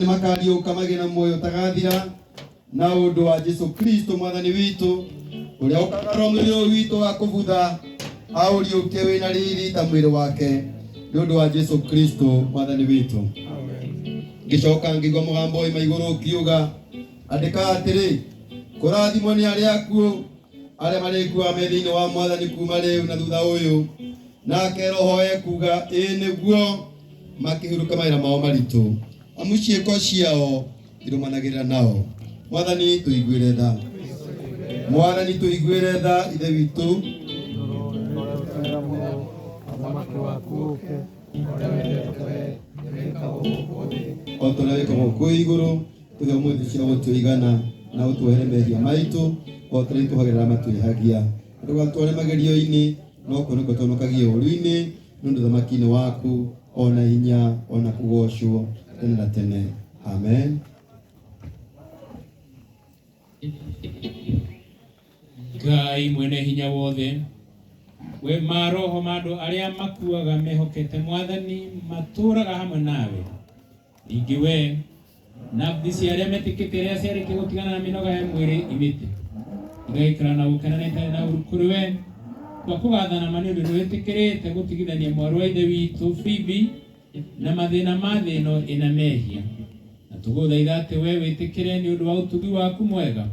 Nĩmakariũka magĩe na muoyo ũtagathira na ũndũ wa Jesu Kristo Mwathani witũ, ũrĩa ũkagarũra mwĩrĩ ũyũ witũ wa kũbutha aũriũkie wĩna riri ta mwĩrĩ wake, nĩ ũndũ wa Jesu Kristo Mwathani witũ. Ngĩcoka ngĩigua mũgambo oima igũrũ ũkiuga, andĩka atĩrĩ, kũrathimwo nĩ arĩa akuũ arĩa marĩkuaga me thĩinĩ wa Mwathani kuma rĩu na thutha ũyũ. Nake Roho ekuga, ĩĩ nĩguo, makĩhurũka mawĩra mao maritũ, amu ciĩko ciao irũmanagĩrĩra nao. Mwathani tũiguĩre tha. Mwathani tũiguĩre tha. Ithe witũ Ũthamaki waku ũke, ũrĩa wendete wee wĩkagwo gũkũ thĩ. O ta ũrĩa wĩkagwo kũu igũrũ. Tũhe ũmũthĩ cia gũtũigana, na ũtuohere mehia maitũ o ta ũrĩa tuohagĩra arĩa matwĩhagia. Na ndũgatware magerio-inĩ, no kũhonokia ũtũhonokagie ũũru-inĩ, nĩ ũndũ ũthamaki nĩ waku, o na hinya, o na kũgoocwo tene na tene. Amen. Ngai mwene hinya wothe, we maroho ma andũ arĩa makuaga mehokete Mwathani matũũraga hamwe nawe. Ningĩ we nafsi cia arĩa metĩkĩtie arĩa ciarĩkia gũtigana na mĩnoga ya mwĩrĩ imĩte igaikara na gũkena na itarĩ na ũru kũrĩ we kwa kũgathana ma nĩ ũndũ nĩwĩtĩkĩrĩte gũtigithania mwarĩ wa ithe witũ Phoebe na mathĩna ma thĩ ĩno ĩna mehia. Na tũgũthaitha atĩ we wĩtĩkĩre nĩ ũndũ wa ũtugi waku mwega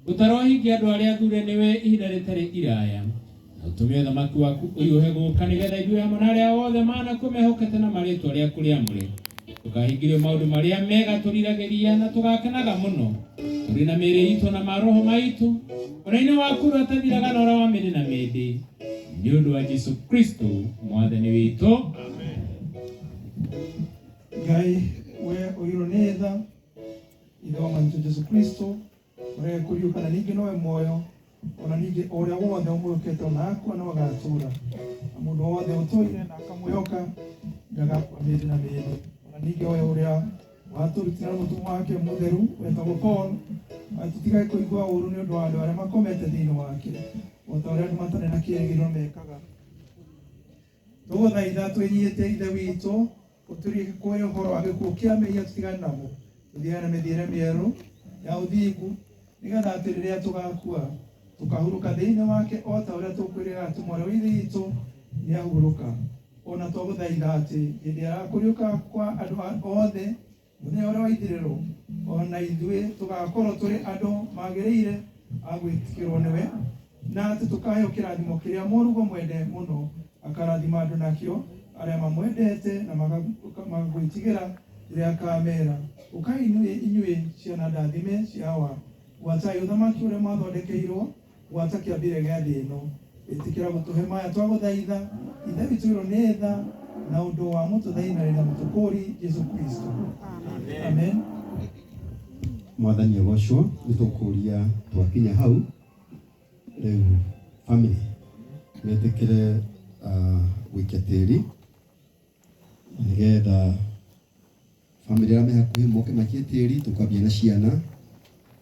ũtarohingia andũ arĩa athure nĩwe ihinda rĩtarĩ iraya, na ũtũme ũthamaki waku ũhiũhe gũka, nĩgetha ithuĩ hamwe na arĩa othe manakua mehokete na marĩtwa rĩaku rĩamũre tũkahingĩrio maũndũ marĩa mega tũriragĩria na tũgakenaga mũno tũrĩ na mĩĩrĩ itũ na maroho maitũ ũrĩa-inĩ waku ũrĩa ũtathiraga na ũrĩa wa mĩndĩ na mĩndĩ, nĩ ũndũ wa Jesu Kristo Mwathani witũ. Ngai we ũirwo nĩ tha, Ithe wa Mwathani witũ Jesu Kristo, ũrĩa kũriũka na ningĩ nowe muoyo, ona ningĩ o ũrĩa wothe ũmwĩhokete ona akua no agatũũra, na mũndũ wothe ũtũire na akamwĩhoka ndagakua mĩndĩ na mĩndĩ. Ona ningĩ we ũrĩa watũrutire na mũtũmwo wake mũtheru wetagwo Paul, atĩ tũtigage kũigua ũũru nĩ ũndũ wa andũ arĩa makomete thĩinĩ wake, o ta ũrĩa andũ matarĩ na kĩĩrĩgĩrĩro mekaga. Tũgũthaitha twĩnyihĩtie, Ithe witũ, ũtũrike kũrĩ ũhoro wa gĩkuũ kĩa mehia tũtigane namo, tũthiage na mĩthiĩre mĩerũ ya ũthingu, nĩgetha atĩ rĩrĩa tũgakua tũkahurũka thĩinĩ wake o ta ũrĩa tũkwĩrĩga atĩ mwarĩ wa Ithe witũ nĩahurũka. O na twagũthaitha atĩ hĩndĩ ya kũriũka kwa andũ othe mũthenya ũrĩa wa ithirĩro, o na ithuĩ tũgakorwo tũrĩ andũ magĩrĩire a gwĩtĩkĩrwo nĩwe, na atĩ tũkaheo kĩrathimo kĩrĩa mũrũguo mwende mũno akarathima andũ nakĩo, arĩa mamwendete na magagwĩtigĩra, rĩrĩa akamera, Ũkai inyuĩ ciana ndathime cia Awa, gwatai ũthamaki ũrĩa mwathondekeirwo gwata kĩambĩrĩria gĩa thĩ ĩno. Ĩtĩkĩra gũtũhe maya twagũthaitha, Ithe witũ ũirwo nĩ tha, na ũndũ wa mũtũthaithanĩri na mũtũkũũri Jesu Kristo. Amen. Mwathani agocwo. Nĩ tũkũria twakinya hau rĩu family metĩkĩre gũikia tĩri, nĩgetha family arĩa me hakuhĩ moke maikie tĩri. Tũkwambia na ciana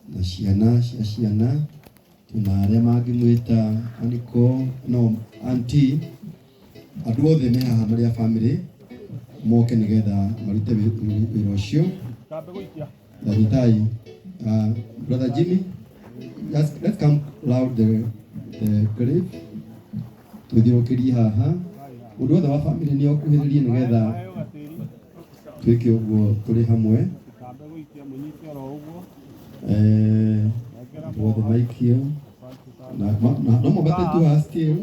na ciana cia ciana, tuna arĩa mangĩmwĩta aniko no auntie, andũ othe me haha marĩ a family moke nĩgetha marute wĩra ũcio. Ndagĩtarĩ, brother Jimmy, let's come round the grave, twĩthiũrũrũkĩrie haha. Mũndũ wothe wa family nĩ okuhĩrĩrie nĩgetha twĩke ũguo tũrĩ hamwe. Andũ othe maikio na no mwambate tu haha still.